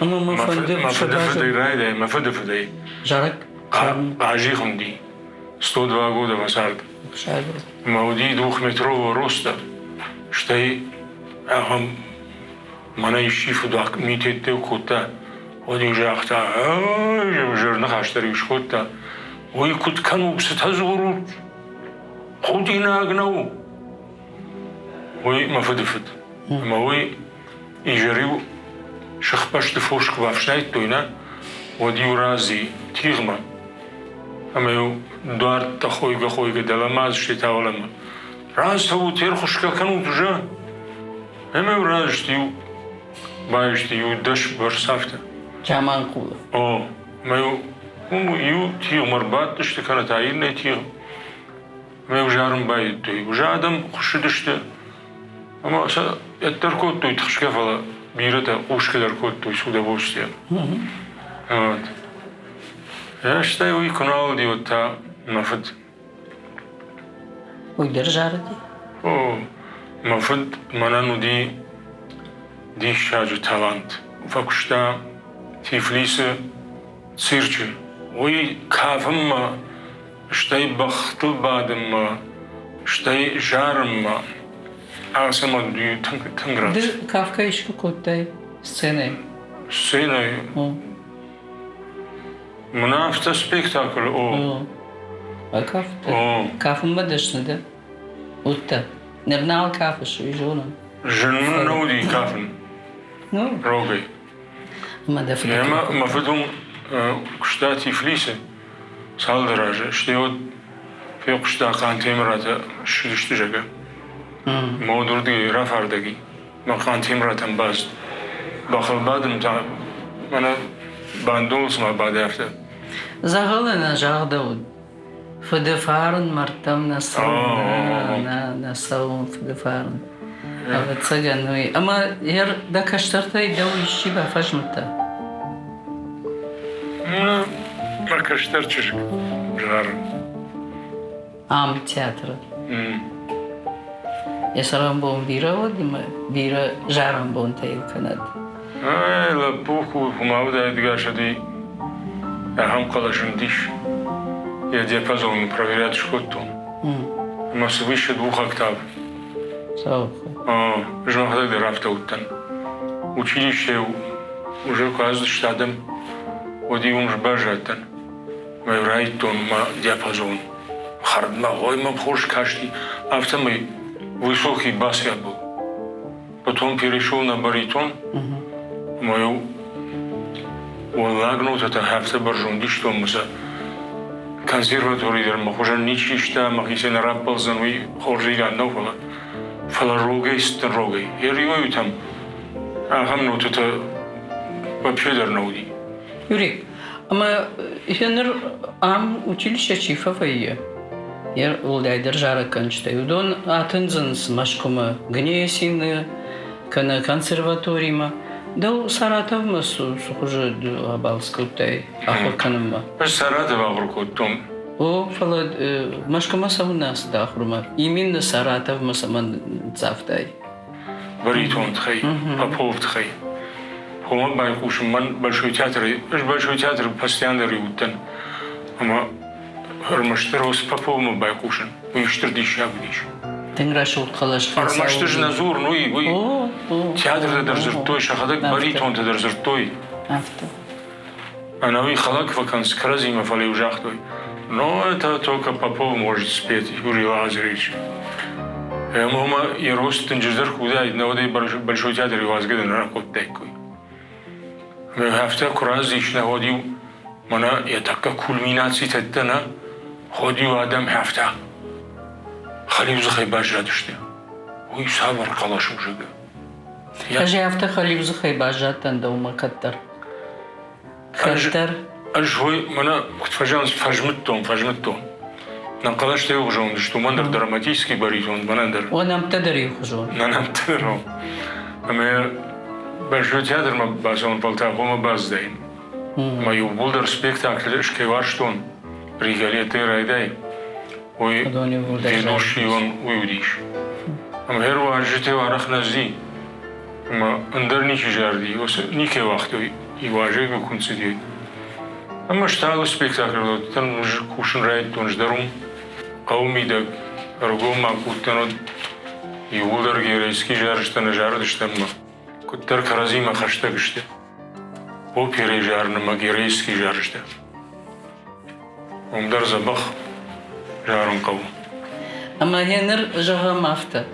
Ӕмӕ мӕ фӕнды Мӕ фыдыфыдӕй райдай, мӕ фыдыфыдӕй. Зарӕг? Хъази хуынди. 102 года фӕцард. Ӕмӕ уыди двухметрового роста. Стӕй ахӕм мӕнӕ исчи фыдуаг митеттӕ кодта, уӕд-иу загъта, ӕвзӕр ныхас дӕр-иу скодта, уый куыд кӕнут, цытӕ дзурут, худинаг нӕу. Уый мӕ фыдыфыд. Ӕмӕ уый изӕр-иу сыхбӕсты фос куы бафснайдтой, нӕ, уӕд-иу рази тигъмӕ ӕмӕ-иу дуӕрттӕ хойгӕ-хойгӕ дӕлӕмӕ сты уӕлӕмӕ. Рацӕут, ӕрхуысгӕ кӕнут уже. Ӕмӕ раст иу баисты иу дӕс бӕрц афтӕ. Джаманхъулы. О, мӕ уым иу тигъмӕ ӕрбадтысты, кӕнӕ та иннӕ тигъ. Мӕ зарын байдыдтой. Уже адӕм хуыссыдысты ӕмӕ сӕ ӕддӕр кодтой тыхсгӕ, фӕлӕ бирӕтӕ хъусгӕ дӕр кодтой с удовольствием. Вот. Стӕй уый куы нал уыди, уӕд та мӕ фыд. Уый дӕр зарыди? О, мӕ фыд мӕнӕн уыди диссаджы талант. Фӕкуыста Тифлисы цирчы. Уый кафынмӕ, стӕй бӕхтыл бадынмӕ, стӕй зарынмӕ алцӕмӕн уыди тынг, тынг рӕвдз. Ды кафгӕ искуы кодтай сценӕйы? Сценӕйы? Мӕнӕ афтӕ спектакль, о. Акафт? О. Кафынмӕ дӕсны дӕ? Уыдтӕ. Ныр нал кафыс, уый зонын. Зын мын нӕ уыди кафын. Ну? Рогӕй. Ӕмӕ дӕ фыд Ӕмӕ мӕ фыд уым куыста Тифлисы цалдӕр азы. Стӕй уӕд фехъуыста Хъантемыраты ссыдысты, зӕгъгӕ. Мӕ уд уырдыгӕй рафардӕг и. Мӕ Хъантемыратӕм бацыд. Бӕхыл бадын та мӕнӕ бандоныл цыма бады, афтӕ. Дзӕгъӕлы нӕ загъдӕуыд. Фыды фарн мӕрдтӕм нӕ цӕуы, нӕ, нӕ цӕуы фыды фарн. Ӕвӕццӕгӕн уый. Ӕмӕ дӕ кӕстӕртӕй дӕу исчи бафӕзмыдта? Мӕ кӕстӕр чызг зары. Ам театры. Йӕ цӕрӕнбон бирӕ уыд ӕмӕ бирӕ зарӕнбонтӕ йыл кӕнӕд. Ай, лӕппу куы ма уыдаид гӕсӕди, ахӕм хъӕлӕс ын дис. Йӕ диапазон проверять скодтон. Ӕмӕ свыше двух октав. Ӕз мӕхӕдӕг дӕр афтӕ уыдтӕн. Училищейы уже куы аздысты адӕм, уӕд-иу уым баззадтӕн. Мӕ райдтон мӕ диапазон. Хӕрдмӕ ой мӕм хорз касти, афтӕмӕй высокий бас я был. Потом перешел на баритон, ӕмӕ-иу уӕллаг нотӕтӕ афтӕ бӕрзонд истон ӕмӕ сӕ консерваторийы дӕр мӕ хуызӕн ничи иста, мӕхицӕй нӕ раппӕлдзӕн, уый хорздзинад нӕу, фӕлӕ фӕлӕ рогӕй цыдтӕн рогӕй. Ӕриуӕй-иутӕм ахӕм нотӕтӕ вообще дӕр нӕ уыди. Юрий, ӕмӕ ныр ам училище чи фӕвӕййы, йӕ уӕлдайдӕр зарӕггӕнджытӕй, уыдон атындзынц Мӕскуымӕ Гнесины кӕнӕ консерваторимӕ. Дӕу Саратовмӕ цы хуызы абалц кодтай ахуыр кӕнынмӕ? Ӕз Саратовы ахуыр кодтон. О, фӕлӕ Мӕскуымӕ цӕуылнӕ ацыд ахуырмӕ? Именно Саратовмӕ цӕмӕн ныццавтай? Баритон тыххӕй, Попов тыххӕй. Хъуамӕ байхъусын мӕн Большой театры, ӕз Большой театры постоянно дӕр уыдтӕн. Ӕмӕ ӕрмӕстдӕр Ос Поповмӕ байхъусын, уый стыр диссаг уыдис. Тынг рӕсугъд хъӕлӕс хицау. Ӕрмӕст ӕз нӕ дзурын, уый, уый театры дӕр дзырдтой, сӕхӕдӕг баритонтӕ дӕр дзырдтой. Афтӕ. Ӕнӕуи хӕлӕг фӕкӕнынц кӕрӕдзимӕ, фӕлӕ-иу загътой, но это только Попов может спеть, Юрий Лазаревич. Ӕмӕ ма йӕ рост дынджырдӕр куы уыдаид, науӕд ӕй Большой театры уадзгӕ дӕр нӕ ракодтаиккой. Ӕмӕ афтӕ куы раздис, нӕ уӕд-иу мӕнӕ йӕ тӕккӕ кульминаци тӕдтӕ нӕ, уӕд-иу адӕм афтӕ хӕлиудзыхӕй баззадысты. Уый цавӕр хъӕлӕс у, зӕгъгӕ. Ӕз афтӕ хӕлиудзыхӕй баззадтӕн дӕумӕ кӕддӕр. Кӕддӕр. Ӕз уый мӕнӕ куыд фӕзӕгъынц, фӕзмыдтон, фӕзмыдтон. Нӕ хъӕлӕстӕ иухуызон уыдысты, уымӕн дӕр драматический баритон, мӕнӕн дӕр. О, нӕмттӕ дӕр иухуызон. Нӕ нӕмттӕ дӕр, о. Ӕмӕ Большой театрмӕ бацӕуын фӕлтау баззаин. Мӕ иууылдӕр спектакль кӕй уарзтон, Ригалетӕй райдай, уый ведущийон уый уыдис. Ӕмӕ гъер уазджытӕ арӕх нӕ зди, ӕмӕ ӕндӕр ничи зарди, никӕй уагътой и уазӕгмӕ куы цыди. Ӕмӕ сталы спектакль уыдтӕн, кусын райдыдтон ӕз дӕр уым, хъӕуы мидӕг, ӕргом ма куыдтӕн уыд, иууылдӕр геройский зарджытӕ нӕ зарыдыстӕм ӕмӕ куыддӕр кӕрӕдзимӕ хӕстӕг сты. Оперӕйы зарын ӕмӕ геройский зарджытӕ. Уым дӕр дзӕбӕх зарын хъӕуы. Ӕмӕ гъеныр зӕгъӕм афтӕ,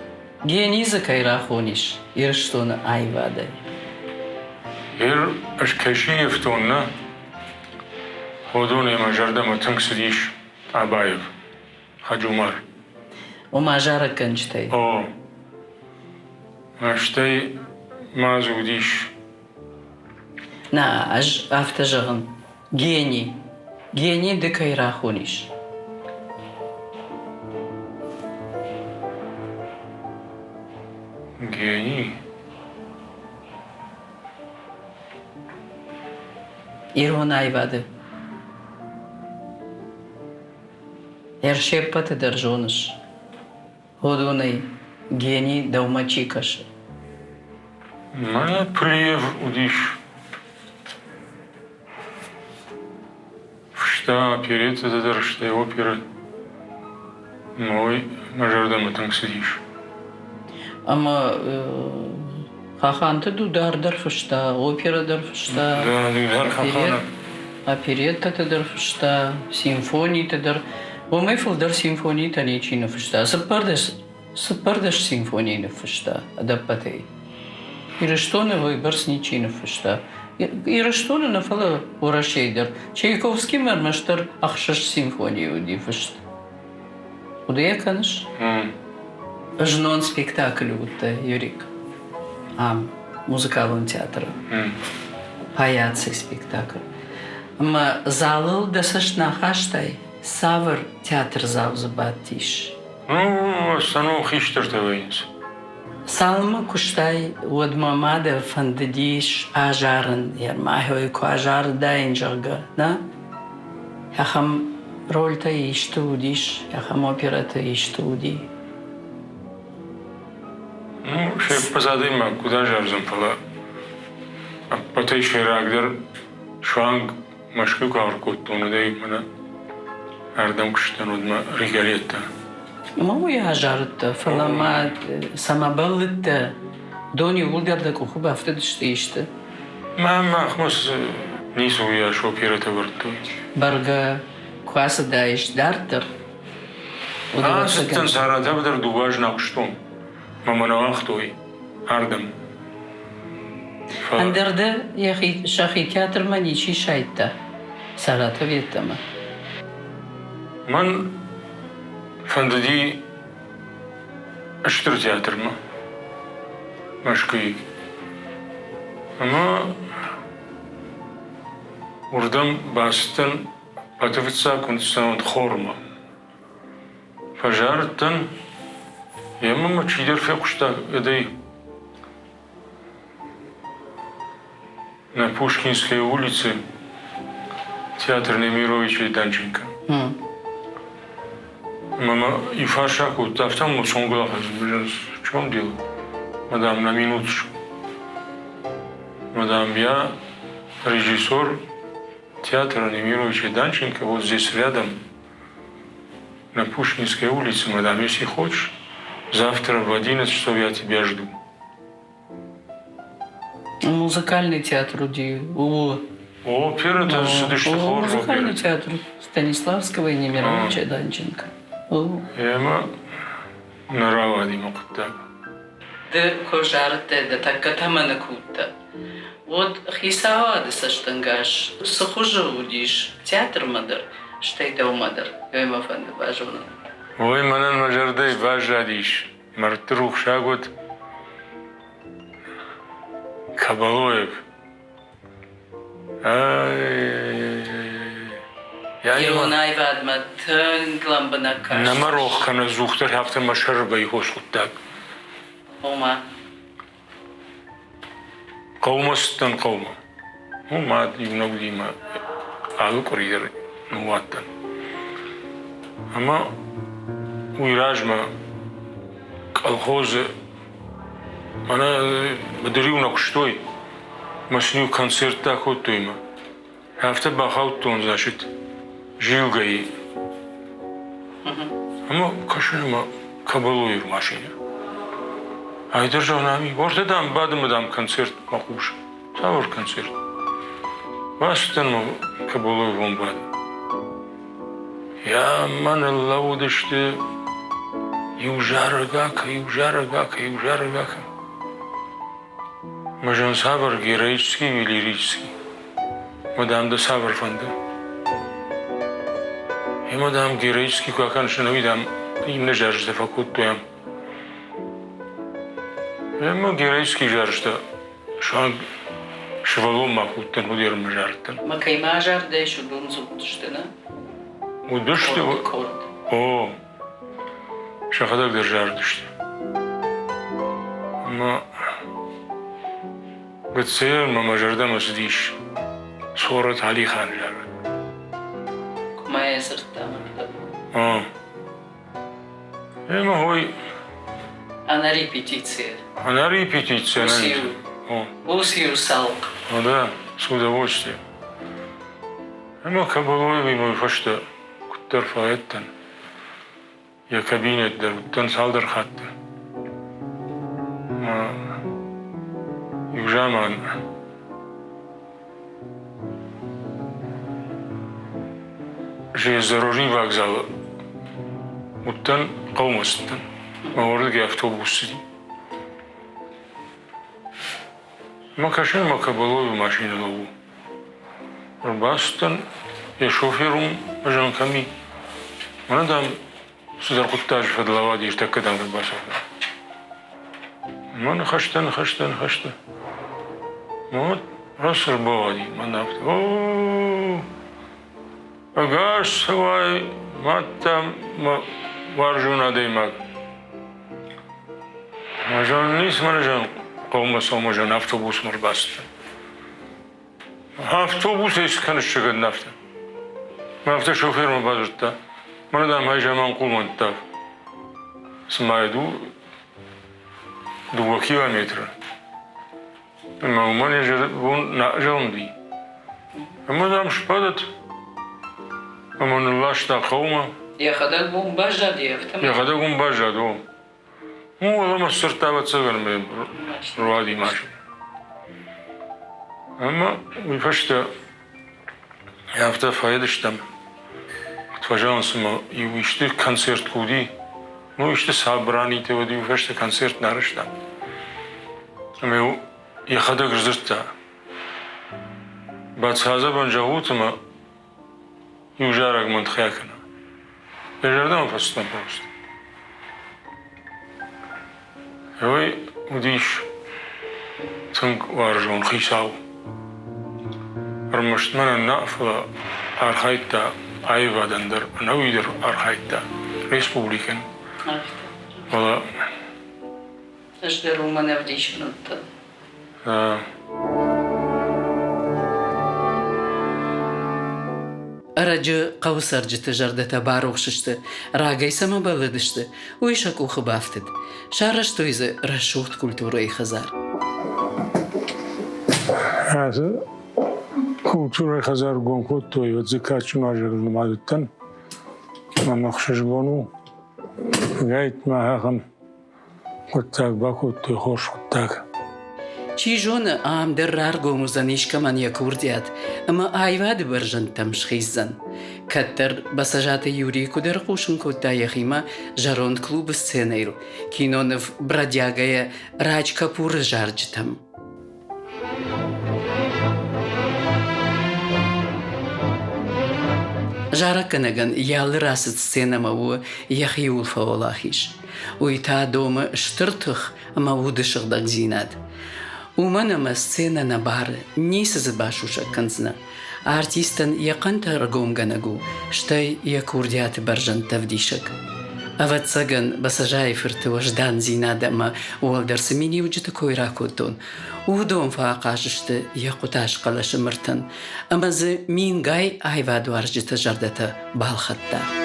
гений дзы кӕй рахонис Ирыстоны аивадӕй? Ир ӕз кӕй сиййӕфтон, нӕ, уыдонӕй мӕ зӕрдӕмӕ тынг цыдис Абаев, Хаджумар. Ома зарӕггӕнджытӕй? О. Стӕй ма дзы уыдис. Нӕ, ӕз афтӕ зӕгъын, Гений. Гений ды кӕй рахонис? Гений? Ирон аивады. Се ппӕты дӕр зоныс. Уыдонӕй гени дӕумӕ чи кӕсы? Мӕнӕ Плиев уыдис. Фыста опереттӕтӕ дӕр, стӕй оперӕ. Ой, мӕ зӕрдӕмӕ тынг цыдис. Ӕмӕ Хаханты Дудар дӕр фыста, оперӕ дӕр фыста. Да, Дудар Хаханов. Опереттӕтӕ дӕр фыста, симфонитӕ дӕр. Уымӕй фылдӕр симфонитӕ ничи ныффыста. 14 симфонийы ныффыста ӕдӕппӕтӕй. Ирыстоны уыйбӕрц ничи ныффыста. Ирыстоны нӕ, фӕлӕ Уӕрӕсейы дӕр. Чайковскимӕ ӕрмӕстдӕр ӕхсӕз симфонийы уыди фыст. Хъуыды йӕ кӕныс? Знон спектакль уыдтӕ, Юрик, ам, музыкалон театры. Паяци спектакль. Ӕмӕ залыл дӕ цӕст нӕ ахастай, цавӕр театрдзау дзы бадтис? Ну, основном хистӕртӕ вӕййынц. Цалынмӕ куыстай, уӕдмӕ ма дӕ фӕндыдис азарын, йӕ махӕй куы азарыдаин, зӕгъгӕ, нӕ? Ахӕм рольтӕ исты уыдис, ахӕм оперӕтӕ исты уыди? Ну, се ппӕт адӕймаг куыд азардзӕн, фӕлӕ ӕппӕтӕй сӕйрагдӕр суанг Мӕскуы куы ахуыр кодтон, уӕдӕй мӕнӕ ардӕм куыстӕн уӕд мӕ Ригалеттӕ. Ма уый азарыдтӕ, фӕлӕ ма цӕмӕ бӕллыдтӕ, дон иууылдӕр дӕ къухы бафтыдысты исты? Мӕ махмӕ ницы уыйас оперӕтӕ вӕрдтой. Бӕргӕ, куы ацыдаис дарддӕр. Ацыдтӕн Саратовы дӕр дыууӕ азы нӕ куыстон, мӕ мӕ нӕ уагътой ардӕм. Ӕндӕр дӕ йӕхи сӕхи театрмӕ ничи сайдта Саратов йеддӕмӕ? Мӕн фӕндыди стыр театрмӕ Мӕскуыйы. Ӕмӕ уырдӕм бацыдтӕн ӕппӕты фыццаг куынцӕуӕн хормӕ. Фӕзарыдтӕн, емӕ мӕ чидӕр фехъуыста ӕдӕй. На Пушкинской улице театр Немировича Данченко. Мама и фарс акодта, афтӕ мыл цонгыл в чем дело? Мадам, на минуточку. Мадам, я режиссер театра Немировича Данченко, вот здесь рядом, на Пушкинской улице, мадам, если хочешь, завтра в 11 часов я тебя жду. Музыкальный театр уди. О, Опера, это цыдысты хорз Музыкальный театр Станиславского и Немировича Данченко. Ӕмӕ нӕ рауади мӕ хъуыддаг. Ды куы зарыдтӕ, дӕ тӕккӕ тӕмӕны куы уыдтӕ, уӕд хицауады цӕстӕнгас цы хуызы уыдис театрмӕ дӕр, стӕй дӕумӕ дӕр, уый мӕ фӕнды базонын. Ой, мӕнӕн мӕ зӕрдӕйы баззадис, мӕрдты рухсаг уӕд Кабалоев. Ирон аивадмӕ тынг лӕмбынӕг каст. Нӕ мӕ рох кӕны ӕдзухдӕр афтӕ мӕ сӕры байхос хъуыддаг. Ома? Хъӕумӕ цыдтӕн хъӕумӕ. Ну, мад иунӕг уыди алы къуыри дӕр ныууадтӕн. Ӕмӕ уый размӕ колхозы мӕнӕ быдыр-иу нӕ куыстой, мӕ сын-иу концерттӕ кодтой мӕ. Афтӕ бахаудтон, значит, Зилгӕйы. Ӕмӕ кӕсын ӕмӕ Кабалоев машинӕ. Айдӕр зӕгъын ами, уӕртӕ, дам, бадымы, дам, концерт мӕ хъус. Цавӕр концерт? Бацыдтӕн мӕ Кабалоевон бады. Йа, мӕ ныллӕууыдысты иу зарӕг акӕ, иу зарӕг акӕ, иу зарӕг акӕ. Мӕ зын цавӕр героический или лирический? Мӕ дам дӕ цавӕр фӕнды? Ӕмӕ дам героический куы акӕныс, ӕнӕуи дам иннӕ зарджытӕ фӕкодтой ам. Ӕмӕ героический зарджытӕ суанг сывӕллонмӕ худтӕн, уыдермӕ зардтӕн. Мӕ кӕй ма зардӕй уыдон дзы уыдысты, нӕ? Уыдысты. Къорд. О, сӕхӕдӕг дӕр зардысты. Ӕмӕ гыццийӕн мӕ мӕ зӕрдӕмӕ цыдис Цорӕт Алихан зарӕг. Куы ма йӕ дзырдта мӕрдтӕм. О. Ӕмӕ хой Ӕнӕ репетиция. Ӕнӕ репетиция. Ус-иу цалхъ. Ну да, с удовольствием. Ӕмӕ Кабалоевимӕ уый фӕстӕ куыддӕр фӕедтӕн. Йӕ кабинет дӕр уыдтӕн цалдӕр хатты. Иу заман Железнодорожный вокзалы уыдтӕн, хъӕумӕ цыдтӕн. Мӕ уырдыгӕй автобус цыди. Мӕ кӕсын мӕ Кабалоевы машинӕ лӕууы. Ӕрбацыдтӕн, йӕ шофер уым ӕз кӕм и. Мӕнӕ, дам, цыдӕр хъуыддаджы фӕдыл ауади, ӕртӕккӕ, дам, ӕрбацӕудзӕн. Мӕ ныхӕстӕ, ныхӕстӕ, ныхӕстӕ. Ну вот раз ӕрбауади, мӕн афтӕ, о, ӕгас цӕуай, мадта мӕ уарзон адӕймаг. Мӕ ницы мӕ зӕгъын хъӕумӕ цӕуын, зӕгъын, автобусмӕ ӕрбацыдтӕн. Автобусӕй цы кӕныс сыгӕн афтӕ? Мӕ афтӕ шофермӕ бадзырдта. Мӕнӕ, дам, ай заманхъулмӕ ныддав. Цыма йӕ 2 километры. Ӕмӕ уымӕн йӕ бон нӕ зӕгъынди. Ӕмӕ, дам, сбадӕт ӕмӕ нылласта хъӕумӕ. Йӕхӕдӕг уым баззади, афтӕмӕй? Йӕхӕдӕг уым баззад, о. Ну, уӕлӕмӕ сдзырдта, ӕвӕццӕгӕн, ме руади машинӕ. Ӕмӕ уый фӕстӕ афтӕ фӕедыстӕм, куыд фӕзӕгъынц, ӕмӕ иу исты концерт куы уыди, ну, исты собраниты уӕд иу фӕстӕ концерт нӕ арӕзтам. Ӕмӕ-иу йӕхӕдӕг сдзырдта, Бацадзӕбӕн зӕгъут ӕмӕ иу зарӕг мын тыхӕй кӕна. Йӕ зӕрдӕмӕ фӕцыдтӕн просто. Уый уыдис тынг уарзон хицау. Ӕрмӕст мӕнӕн нӕ, фӕлӕ архайдта аивадӕн дӕр, ӕнӕуи дӕр архайдта республикӕн. Фӕлӕ Ӕз дӕр уымӕн ӕвдисӕн уыдтӕн. Ӕрӕджы хъӕуы цӕрджыты зӕрдӕтӕ барухс сты, рагӕй цӕмӕ бӕллыдысты, уый сӕ къухы бафтыд. Сарӕзтой дзы рӕсугъд культурӕйы хӕдзар. Ацы культурӕйы хӕдзар гом кодтой, уӕд дзы кадджын уазӕгыл нымад уыдтӕн. Мӕм ӕхсызгон у. Гайтмӕ ахӕм Хъуыддаг бакодтой, хорз хъуыддаг. Чи зоны, ам дӕр раргом уыдзӕн искӕмӕн йӕ курдиат ӕмӕ аивады бӕрзӕндтӕм схиздзӕн. Кӕддӕр Бӕцӕзаты Юрий куыд ӕрхъусын кодта йӕхимӕ зӕронд клубы сценӕйыл киноныв «Бродяга-йӕ» Радж Капуры зарджытӕм. Зарӕггӕнӕгӕн йӕ алы рацыд сценӕмӕ у йӕхиуыл фӕуӕлахиз. Уый та домы стыр тых ӕмӕ уды сыгъдӕгдзинад. Уымӕн ӕмӕ сценӕ нӕ бары, ницы дзы басусӕг кӕндзынӕ. Артистӕн йӕ хъӕнтӕ ӕргомгӕнӕг у, стӕй йӕ курдиаты бӕрзӕндтӕ ӕвдисӕг. Ӕвӕццӕгӕн, Бӕцӕзайы фырты уӕздандзинад ӕмӕ уӕлдӕр цы миниуджыты кой ракодтон, уыдон фӕахъаз сты йӕ хъуытаз хъӕлӕсы мыртӕн ӕмӕ дзы мингай аивадуарзджыты зӕрдӕтӕ балхӕдта.